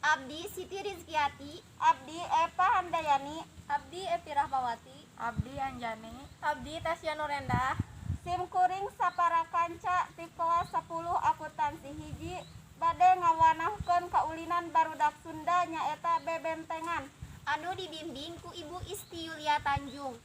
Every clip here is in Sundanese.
Abdi Siti Rizkyati. Abdi Eva Handayani. Abdi Epi Rahmawati. Abdi Anjani. Abdi Tasya Nurenda. Sim kuring sapara kanca ti kelas 10 akuntansi hiji bade ngawanahkeun kaulinan barudak Sunda nyaeta bebentengan anu dibimbing ku Ibu Isti Yulia Tanjung.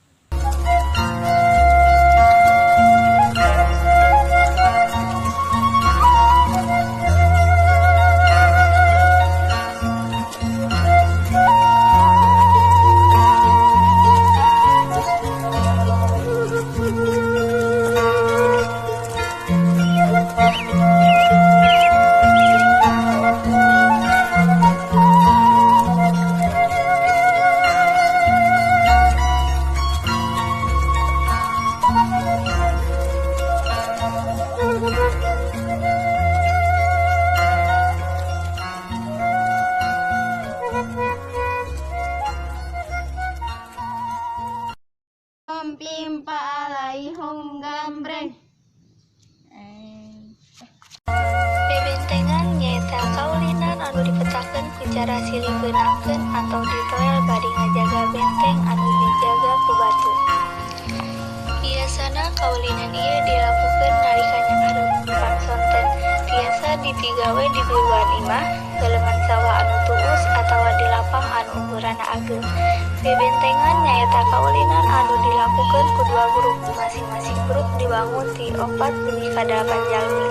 Pimpa alaihum gambreng. Bebentengan nyaeta kaulinan anu dipetakeun ku cara silih beunangkeun atau ditoel bari ngajaga benteng anu dijaga ku batu. Biasana kaulinan ieu dilakukeun nalika nyanghareupan sonten, tiasa dipigawe di biluan imah, leleungan sawah anu tuus atawa di lapang anu ukuranna ageng. Bebentengan nyaeta kaulinan anu dilakukeun ku dua grup, masing-masing grup diwangun ti 4 dugi ka 8 jalmi.